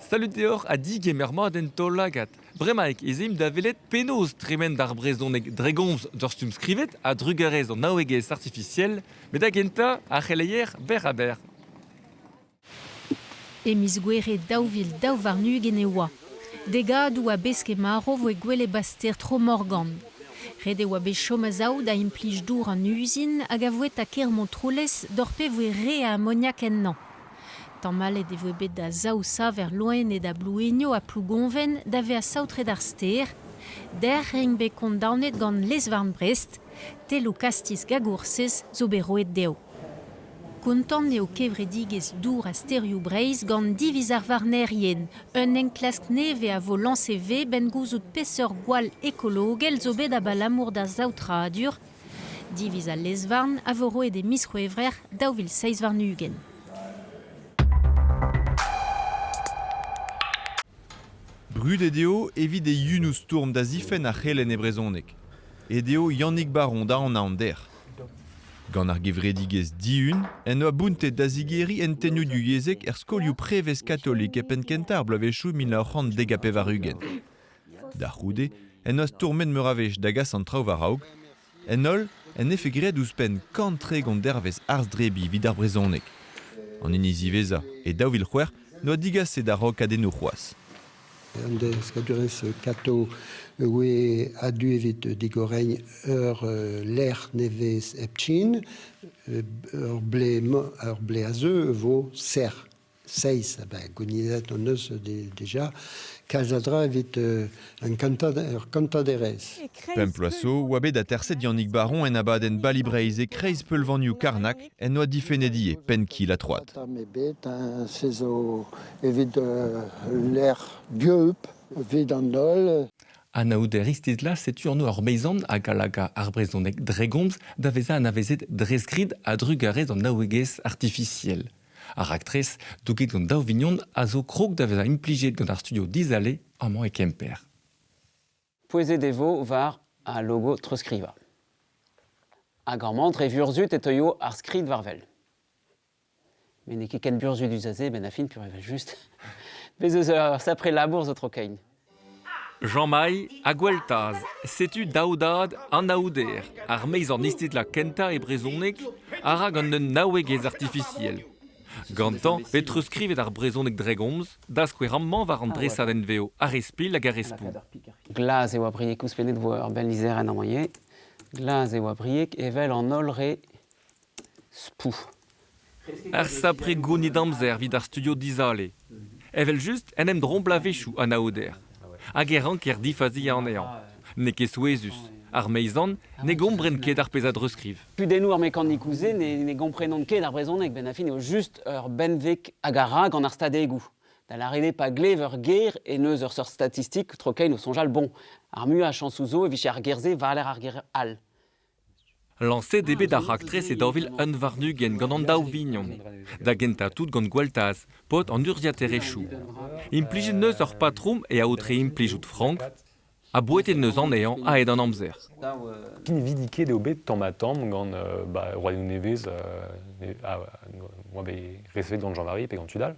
Salud deoc'h ha digemer mat en taol-lagad. Bremaik ez aimp da welet penaos tremen d'ar brezhoneg dre gomz d'ur stumm skrivet a-drugarez an naouegezh artifisiel, met da gentañ ar c'heleier berr-ha-berr. E miz Gouere 2022 e oa. Degadoù a besked marv voe gwelet 'ba stêr Tromorgan. Ret e oa bet chom a-sav da implij dour an uzin hag a voueta kêr Montroulez doc'h pe voe re a amoniak ennañ. Tamallet e voe bet da zaou saver loened a Blouenio ha Plougonven da vezañ saotret ar stêr. Dec'h int bet kondaonet gant lez-varn Brest. Telloù kastiz Gagoursez zo bet roet dezho. Kontant eo kevredigezh Dour ha Stêrioù Breizh gant diviz ar varnerien. Un enklask nevez a vo lañset 'vez 'benn gouzout peseurt gwall ekologel zo bet abalamour da saotradur. Diviz al lez-varn a vo roet e miz C'hwevrer 2027. Brudet eo evit e yunoù stourm da zifenn ar c'helenn e brezhoneg. Aet eo Yannig Baron da anaon dec'h. Gant ar gevredigezh Dihun en doa bountet da zigeriñ hentennoù divyezhek er skolioù prevez katolik e penn-kentañ ar bloavezhioù 1990. Da c'houde en doa stourmet meur a wech da gas an traoù war-raok. En holl en defe graet ouzhpenn 130 dervezh arz-drebiñ evit ar brezhoneg. An hini ziwezhañ, e 2006, n'oa digaset a-raokadennoù c'hoazh. An deskadurezh kato oe a-du evit digoreiñ ur lec'h nevez hepken. Ur blez a zeu e vo serr. Seizh, ben, gounezet hon eus deja kalz a dra evit un ur kantaderezh. Pemp bloaz zo oa bet aterset Yannick Baron en abadenn Bali Breizh e-kreiz peulvanioù Karnag en doa difennet ivez penn-kil ha troad. Tamm ebet, se zo evit lec'h dieub evit an holl. Anaouder istitlañ setu anv ur meizant hag a laka ar brezhoneg dre gomz da vezañ anavezet dre skrid a-drugarez d'an naouegezh artifisiel. Ar raktres, douget gant daou vignon, a zo krog da vezañ implijet gant ar studio Dizale amañ e Kemper. Pouezet e vo war al logo treuzskrivañ. Hag amañ dre vurzhud e teuio ar skrid war-wel. Met n'eo ket ken burzhudus a se, benn ar fin, pur evel-just. Bez' eus ur sapre labour zo tro-kein. Jean-Maï ha Gweltaz, setu daou dad anaouder, ar meizan istitlañ kentañ e brezhoneg a ra gant un naouegezh artifisiel. Gantañ vez treuzskrivet ar brezhoneg dre gomz, da skouer amañ war an dresadenn-vev ar re Spil hag ar re Spou. Glas e oa Brieg ouzhpennet vo ur bell lizherenn amañ ivez. Glas e oa Brieg evel an holl re Spou. Ar sapre gounid amzer evit ar studio Dizale. Evel-just en em drompl a-wechoù anaouder. Hag e ranker difaziañ anezhañ. N'eo ket souezhus. Ar meizan ne gompren ket ar pezh a dreuzskriv. Kudennoù ar mekanikoù-se ne, ne gomprenont ket ar brezhoneg. Benn ar fin eo just ur benveg hag a ra gant ar stadegoù. Da lâret eo pa glev ur ger e neus ur seurt statistik tro-kein o soñjal bon, ar muiañ a chañsoù zo e vije ar ger-se war-lerc'h ar ger all. Lañset eo bet ar raktres e 2021 gant an daou vignon. Da gentañ tout gant Gweltaz, paotr an urzhiataerezhioù. Implijet 'neus ur patrom e aotre implijout frank ha bouetet 'neus anezhañ a-hed an amzer. Pinvidiket eo bet tamm-ha-tamm gant ba, roadennoù nevez oa bet resevet gant Jean-Marie pe gant tud all.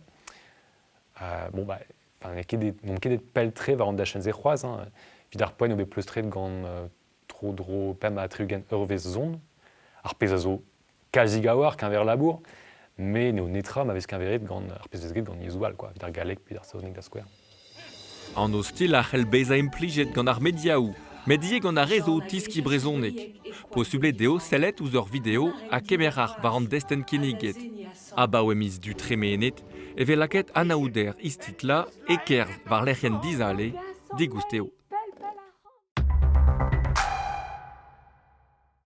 Bon, bah, n'omp ket bet pell-tre war an dachenn-se c'hoazh. Hein. Evit ar poent eo bet pleustret gant tro-dro 65 eurvezh zon, ar pezh a zo kazi gaouar keñver labour, met n'eo netra ma vez keñveriet gant ar pezh vez graet gant yezhoù all, quoi, evit ar galleg pe ar saozneg da skouer. An ostilh a c'hell bezañ implijet gant ar mediaoù, met ivez gant ar re zo o tiskiñ brezhoneg. Posubl eo dezho sellet ouzh ur video ha kemer ar war an destenn kinniget. Abaoe miz Du tremenet e vez lakaet anaouder istitlañ e-kerzh war lec'hienn Dizale, digoust eo.